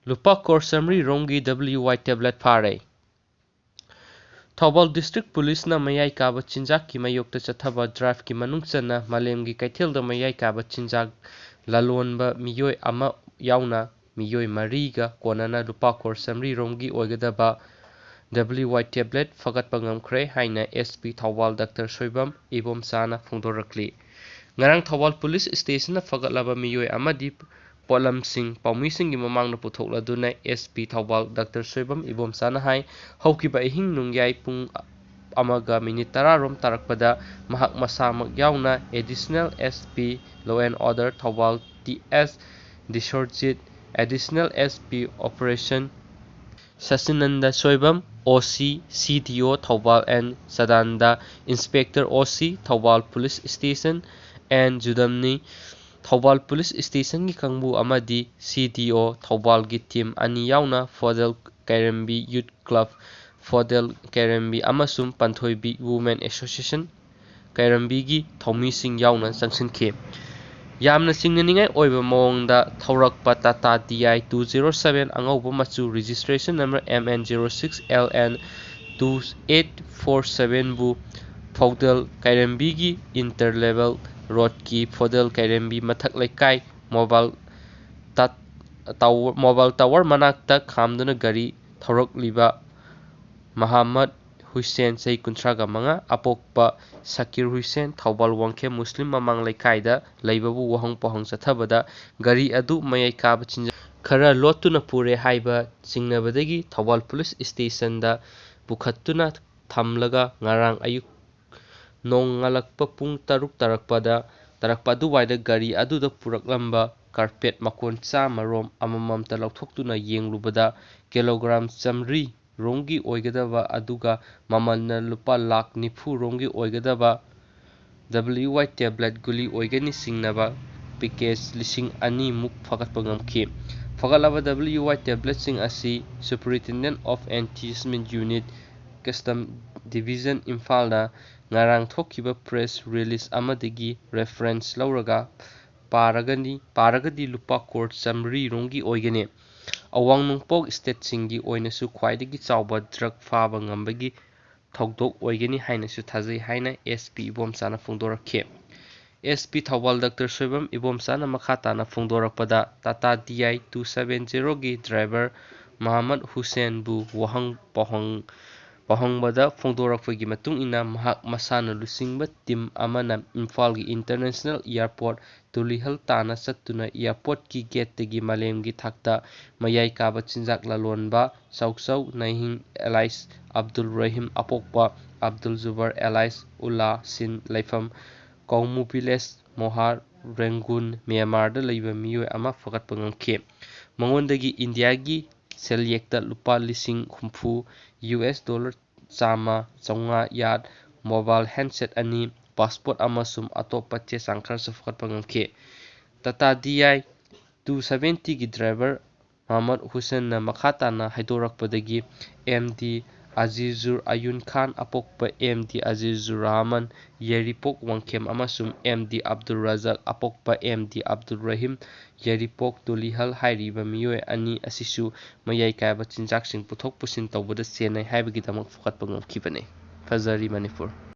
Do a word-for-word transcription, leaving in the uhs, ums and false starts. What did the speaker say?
ꯂꯨꯄꯥ ꯀ꯭ꯔꯣꯔ ꯆꯥꯃꯔꯤ ꯔꯣꯝꯒꯤ W Y tablet ꯐꯥꯔꯦ꯫ ꯊꯧꯕꯥꯜ District Police ꯅ ꯃꯌꯥꯏ ꯀꯥꯕ ꯆꯤꯟꯖꯥꯛꯀꯤ ꯃꯥꯌꯣꯛꯇ ꯆꯠꯊꯕ drive ꯀꯤ ꯃꯅꯨꯡ ꯆꯟꯅ ꯃꯥꯂꯦꯝꯒꯤ ꯀꯩꯊꯦꯜꯗ ꯃꯌꯥꯏ ꯀꯥꯕ ꯆꯤꯟꯖꯥꯛ ꯂꯂꯣꯟꯕ ꯃꯤꯑꯣꯏ ꯑꯃ ꯌꯥꯎꯅ ꯃꯤꯑꯣꯏ ꯃꯔꯤꯒ ꯀꯣꯟꯅꯅ ꯂꯨꯄꯥ ꯀ꯭ꯔꯣꯔ ꯆꯥꯃꯔꯤ ꯔꯣꯝꯒꯤ ꯑꯣꯏꯒꯗꯕ W Y tablet ꯐꯒꯠꯄ ꯉꯝꯈ꯭ꯔꯦ ꯍꯥꯏꯅ S P Thoubal Doctor Soibam ꯏꯕꯣꯝꯆꯥꯅ ꯐꯣꯡꯗꯣꯔꯛꯂꯤ꯫ ꯉꯔꯥꯡ ꯊꯧꯕꯥꯜ Police Station ꯅ ꯐꯒꯠꯂꯕ ꯃꯤꯑꯣꯏ ꯑꯃꯗꯤ ꯄꯣꯠꯂꯝꯁꯤꯡ ꯄꯥꯎꯃꯤꯁꯤꯡꯒꯤ ꯃꯃꯥꯡꯗ ꯄꯨꯊꯣꯛꯂꯗꯨꯅ S P Thoubal Doctor Soibam ꯏꯕꯣꯝꯆꯥꯅ ꯍꯥꯏ, ꯍꯧꯈꯤꯕ ꯑꯍꯤꯡ ꯅꯣꯡꯌꯥꯏ ꯄꯨꯡ ꯑꯃꯒ minute ꯇꯔꯥ ꯔꯣꯝ ꯇꯥꯔꯛꯄꯗ ꯃꯍꯥꯛ ꯃꯁꯥꯃꯛ ꯌꯥꯎꯅ Additional S P Law and Order Thoubal T S ꯗꯤꯁꯣꯔꯖꯤꯠ, Additional S P Operation ꯁꯆꯤꯅꯟꯗ Soibam, O C, C D O Thoubal N Sadananda, Inspector O C Thoubal Police Station N ꯖꯨꯗꯝꯅꯤ, Thoubal Police Station ꯒꯤ ꯀꯥꯡꯕꯨ ꯑꯃꯗꯤ C D O ꯊꯧꯕꯥꯜꯒꯤ team ꯑꯅꯤ ꯌꯥꯎꯅ ꯐꯣꯗꯦꯜ ꯀꯩꯔꯦꯝꯕꯤ Youth Club, ꯐꯣꯗꯦꯜ ꯀꯩꯔꯦꯝꯕꯤ ꯑꯃꯁꯨꯡ ꯄꯟꯊꯣꯏꯕꯤ Women Association ꯀꯩꯔꯝꯕꯤꯒꯤ ꯊꯧꯃꯤꯁꯤꯡ ꯌꯥꯎꯅ ꯆꯪꯁꯤꯟꯈꯤ꯫ ꯌꯥꯝꯅ ꯆꯤꯡꯅꯅꯤꯡꯉꯥꯏ ꯑꯣꯏꯕ ꯃꯑꯣꯡꯗ ꯊꯧꯔꯛꯄ Tata D I two zero seven ꯑꯉꯧꯕ ꯃꯆꯨ, registration number M N zero six L N two eight four seven ꯕꯨ ꯐꯧꯗꯦꯜ ꯀꯩꯔꯦꯝꯕꯤꯒꯤ Inter Level Road ꯀꯤ ꯐꯧꯗꯦꯜ ꯀꯩꯔꯦꯝꯕꯤ ꯃꯊꯛ ꯂꯩꯀꯥꯏ mobile ꯇ-, tower, mobile tower ꯃꯅꯥꯛꯇ ꯈꯥꯝꯗꯨꯅ ꯒꯥꯔꯤ ꯊꯧꯔꯛꯂꯤꯕ ꯃꯍꯥꯃꯠ ꯍꯨꯏꯁꯦꯟ, ꯆꯍꯤ ꯀꯨꯟꯊ꯭ꯔꯥꯒ ꯃꯉꯥ, ꯑꯄꯣꯛꯄ ꯁꯀꯤꯔ ꯍꯨꯏꯁꯦꯟ, ꯊꯧꯕꯥꯜ ꯋꯥꯡꯈꯦꯝ ꯃꯨꯁꯂꯤꯝ ꯃꯃꯥꯡ ꯂꯩꯀꯥꯏꯗ ꯂꯩꯕꯕꯨ ꯋꯥꯍꯪ ꯄꯥꯎꯍꯪ ꯆꯠꯊꯕꯗ ꯒꯥꯔꯤ ꯑꯗꯨ ꯃꯌꯥꯏ ꯀꯥꯕ ꯆꯤꯟꯖꯥꯛ ꯈꯔ ꯂꯣꯠꯇꯨꯅ ꯄꯨꯔꯦ ꯍꯥꯏꯕ ꯆꯤꯡꯅꯕꯗꯒꯤ ꯊꯧꯕꯥꯜ Police Station ꯗ ꯄꯨꯈꯠꯇꯨꯅ ꯊꯝꯂꯒ ꯉꯔꯥꯡ ꯑꯌꯨꯛ ꯅꯣꯡꯉꯥꯜꯂꯛꯄ ꯄꯨꯡ ꯇꯔꯨꯛ ꯇꯥꯔꯛꯄꯗ, ꯇꯥꯔꯛꯄ ꯑꯗꯨꯋꯥꯏꯗ ꯒꯥꯔꯤ ꯑꯗꯨꯗ ꯄꯨꯔꯛꯂꯝꯕ carpet ꯃꯀꯣꯟ ꯆꯥꯝꯃ ꯔꯣꯝ ꯑꯃꯃꯝꯇ ꯂꯧꯊꯣꯛꯇꯨꯅ ꯌꯦꯡꯂꯨꯕꯗ kilogram ꯆꯥꯃꯔꯤ ꯔꯣꯝꯒꯤ ꯑꯣꯏꯒꯗꯕ, ꯑꯗꯨꯒ ꯃꯃꯜꯅ ꯂꯨꯄꯥ ꯂꯥꯈ ꯅꯤꯐꯨ ꯔꯣꯝꯒꯤ ꯑꯣꯏꯒꯗꯕ W Y tablet ꯒꯨꯂꯤ ꯑꯣꯏꯒꯅꯤ ꯆꯤꯡꯅꯕ package ꯂꯤꯁꯤꯡ ꯑꯅꯤ ꯃꯨꯛ ꯐꯒꯠꯄ ꯉꯝꯈꯤ꯫ ꯐꯒꯠꯂꯕ W Y tablet ꯁꯤꯡ ꯑꯁꯤ Superintendent of Anti-Smuggled Unit, Custom Division, ꯏꯝꯐꯥꯜꯅ ꯉꯔꯥꯡ ꯊꯣꯛꯈꯤꯕ press release ꯑꯃꯗꯒꯤ reference ꯂꯧꯔꯒ ꯄꯥꯔꯒꯅꯤ, ꯄꯥꯔꯒꯗꯤ ꯂꯨꯄꯥ ꯀ꯭ꯔꯣꯔ ꯆꯥꯃꯔꯤ ꯔꯣꯝꯒꯤ ꯑꯣꯏꯒꯅꯤ꯫ ꯑꯋꯥꯡ ꯅꯣꯡꯄꯣꯛ ꯁ꯭ꯇꯦꯠꯁꯤꯡꯒꯤ ꯑꯣꯏꯅꯁꯨ ꯈ꯭ꯋꯥꯏꯗꯒꯤ ꯆꯥꯎꯕ ꯗ꯭ꯔꯒ ꯐꯥꯕ ꯉꯝꯕꯒꯤ ꯊꯧꯗꯣꯛ ꯑꯣꯏꯒꯅꯤ ꯍꯥꯏꯅꯁꯨ ꯊꯥꯖꯩ ꯍꯥꯏꯅ ꯑꯦꯁ ꯄꯤ ꯏꯕꯣꯝꯆꯥꯅ ꯐꯣꯡꯗꯣꯔꯛꯈꯤ꯫ S P Thoubal doctor Soibam ꯏꯕꯣꯝꯆꯥꯅ ꯃꯈꯥ ꯇꯥꯅ ꯐꯣꯡꯗꯣꯔꯛꯄꯗ, Tata D I two seven ꯖꯦꯔꯣꯒꯤ ꯗ꯭ꯔꯥꯏꯚꯔ ꯃꯍꯃꯗ ꯍꯨꯁꯦꯟꯕꯨ ꯋꯥꯍꯪ ꯄꯥꯎꯍꯪ-, ꯄꯥꯎꯍꯪꯕꯗ ꯐꯣꯡꯗꯣꯔꯛꯄꯒꯤ ꯃꯇꯨꯡ ꯏꯟꯅ, ꯃꯍꯥꯛ ꯃꯁꯥꯅ ꯂꯨꯆꯤꯡꯕ ꯇꯤꯝ ꯑꯃꯅ ꯏꯝꯐꯥꯜꯒꯤ ꯏꯟꯇꯔꯅꯦꯁꯅꯦꯜ ꯑꯦꯌꯔꯄꯣꯔꯠ ꯇꯨꯂꯤꯍꯜ ꯇꯥꯅ ꯆꯠꯇꯨꯅ ꯑꯦꯌꯔꯄꯣꯔꯠꯀꯤ ꯒꯦꯠꯇꯒꯤ ꯃꯥꯂꯦꯝꯒꯤ ꯊꯥꯛꯇ ꯃꯌꯥꯏ ꯀꯥꯕ ꯆꯤꯟꯖꯥꯛ ꯂꯂꯣꯟꯕ ꯆꯥꯎꯆꯧ ꯅꯥꯏꯍꯤꯡ ꯑꯦꯂꯥꯏꯁ ꯑꯕꯗꯨꯜ ꯔꯍꯤꯝ ꯑꯄꯣꯛꯄ ꯑꯕꯗꯨꯜ ꯖꯨꯕꯔ ꯑꯦꯂꯥꯏꯁ ꯎꯂꯥ ꯁꯤꯟ ꯂꯩꯐꯝ ꯀꯧꯃꯨ ꯚꯤꯂꯦꯖ ꯃꯣꯍꯥꯔ ꯔꯦꯡꯒꯨꯟ ꯃ꯭ꯌꯥꯟꯃꯥꯔꯗ ꯂꯩꯕ ꯃꯤꯑꯣꯏ ꯑꯃ ꯐꯒꯠꯄ ꯉꯝꯈꯤ꯫ ꯃꯉꯣꯟꯗꯒꯤ ꯏꯟꯗꯤꯌꯥꯒꯤ ꯁꯦꯜꯌꯦꯛꯇ ꯂꯨꯄꯥ ꯂꯤꯁꯤꯡ ꯍꯨꯝꯐꯨ, ꯌꯨ ꯑꯦꯁ ꯗꯣꯂꯔ ꯆꯥꯝꯃ, ꯆꯥꯝꯃꯉꯥ ꯌꯥꯔꯗ, ꯃꯣꯕꯥꯏꯜ ꯍꯦꯟꯁꯦꯠ ꯑꯅꯤ, ꯄꯥꯁꯄꯣꯔꯠ ꯑꯃꯁꯨꯡ ꯑꯇꯣꯞꯄ ꯆꯦ ꯆꯥꯡ ꯈꯔꯁꯨ ꯐꯒꯠꯄ ꯉꯝꯈꯤ꯫ ꯇꯥꯇꯥ ꯗꯤ ꯑꯥꯏ ꯇꯨ ꯁꯚꯦꯟꯇꯤꯒꯤ ꯗ꯭ꯔꯥꯏꯚꯔ ꯃꯍꯃꯗ ꯍꯨꯁꯦꯟꯅ ꯃꯈꯥ ꯇꯥꯅ ꯍꯥꯏꯗꯣꯔꯛꯄꯗꯒꯤ, ꯑꯦꯝ ꯗꯤ ꯑꯖꯤꯖꯨꯔ ꯑꯌꯨꯟ ꯈꯥꯟ ꯑꯄꯣꯛꯄ ꯑꯦꯝ ꯗꯤ ꯑꯖꯤꯖꯨꯔ ꯔꯍꯃꯟ ꯌꯥꯏꯔꯤꯄꯣꯛ ꯋꯥꯡꯈꯦꯝ ꯑꯃꯁꯨꯡ ꯑꯦꯝ ꯗꯤ ꯑꯕꯗꯨꯜ ꯔꯖꯥꯛ ꯑꯄꯣꯛꯄ ꯑꯦꯝ ꯗꯤ ꯑꯕꯗꯨꯜ ꯔꯍꯤꯝ ꯌꯥꯏꯔꯤꯄꯣꯛ ꯇꯨꯂꯤꯍꯜ ꯍꯥꯏꯔꯤꯕ ꯃꯤꯑꯣꯏ ꯑꯅꯤ ꯑꯁꯤꯁꯨ ꯃꯌꯥꯏ ꯀꯥꯏꯕ ꯆꯤꯟꯖꯥꯛꯁꯤꯡ ꯄꯨꯊꯣꯛ ꯄꯨꯁꯤꯟ ꯇꯧꯕꯗ ꯆꯦꯟꯅꯩ ꯍꯥꯏꯕꯒꯤꯗꯃꯛ ꯐꯒꯠꯄ ꯉꯝꯈꯤꯕꯅꯤ꯫ ꯐꯖꯔꯤ ꯃꯅꯤꯄꯨꯔ꯫